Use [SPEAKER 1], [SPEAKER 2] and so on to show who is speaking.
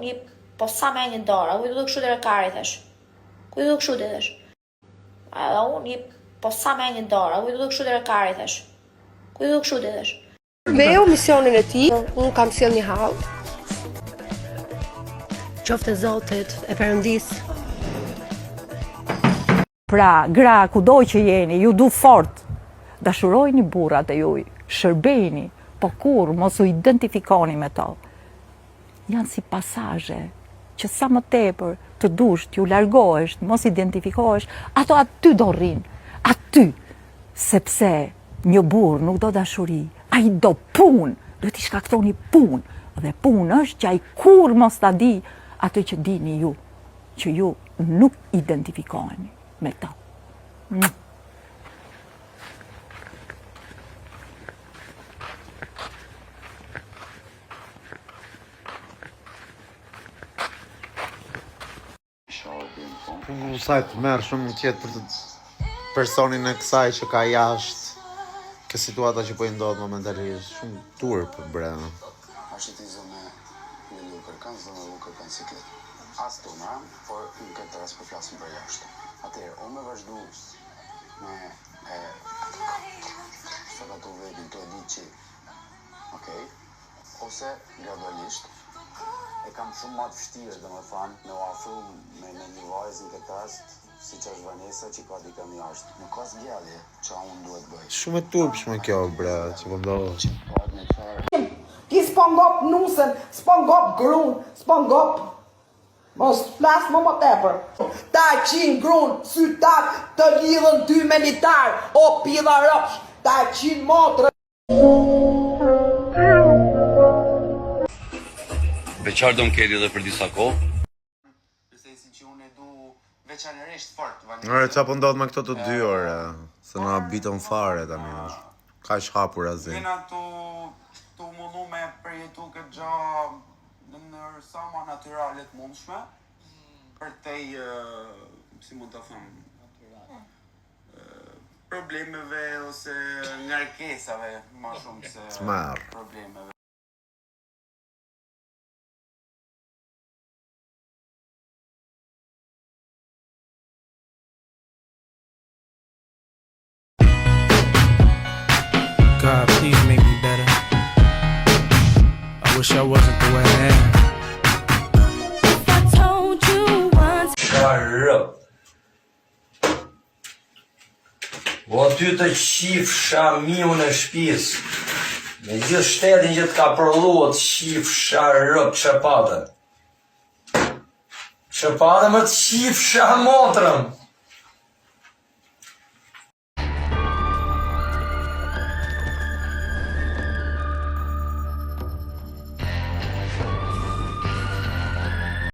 [SPEAKER 1] unë i po sa me një dorë, ku i duhet kështu deri kari thash. Ku i duhet kështu deri thash. Edhe unë i po sa me një dorë, ku i duhet kështu deri kari thash. Ku i duhet kështu deri thash.
[SPEAKER 2] Beu misionin e tij, unë kam sjell një hall. Qoftë e Zotit, e Perëndisë.
[SPEAKER 3] Pra, gra, kudo që jeni, ju du fort, dashurojini burrat e juj, shërbejini, po kurrë mos u identifikoni me to. Janë si pasazhe që sa më tepër të dush t'ju largohesh, të mos identifikohesh, ato aty do rrinë, aty, sepse një burrë nuk do dashuri, ai do punë, duhet t'i shkaktoni punë, dhe punë është që ai kurrë mos ta di atë që dini ju, që ju nuk identifikoheni me to.
[SPEAKER 4] Po sa e tmerrshme mund të jetë për të personin e kësaj që ka jashtë kjo situata që po i ndodh momentalisht, shumë turp bre.
[SPEAKER 5] Ashtu ti s'do me lëndu kërkan, s'do me vu kërkan siklet. As tu ma, por në këtë rast po flasim për jashtë. Atëherë, unë me vazhdu me e sakatu vetin tu e ditë që Okej. Ose gradualisht. E kam shumë ma të vështirë, domethënë, me u afru me me një vajzë në këtë rast, siç është Vanessa që ka dikën jashtë. Nuk ka zgjedhje, ça unë duhet bëj.
[SPEAKER 4] Shumë e turpshme kjo bre që po ndodh.
[SPEAKER 6] Ti s'po ngop nusen, s'po ngop grun, s'po ngop Mos flas më më tepër. Ta qin grun, sytat të lidhën ty me litar, o pidha ropsh, ta qin motrën.
[SPEAKER 7] Beqar do më keni edhe për disa kohë.
[SPEAKER 5] Në sensin që unë e du veçanërisht fort Vanesën.
[SPEAKER 4] Ore, ça po ndodh me këto të dy ore, se na habitën fare tani. Kaq hapur azi.
[SPEAKER 5] Jena tu tu mundu me përjetu këtë gja në mënyrë sa ma natyrale të mundshme, përtej, si mund ta them, problemeve ose ngarkesave ma shumë se problemeve.
[SPEAKER 8] God, please make me better. I wish I wasn't the way I am.
[SPEAKER 9] If I told you once.
[SPEAKER 10] Sharrëp. Po ty të qifsha miun e shpisë. Me gjithë shtetin që të ka prodhu të qifsha rëp që pate. Që pate më të qifsha motrën.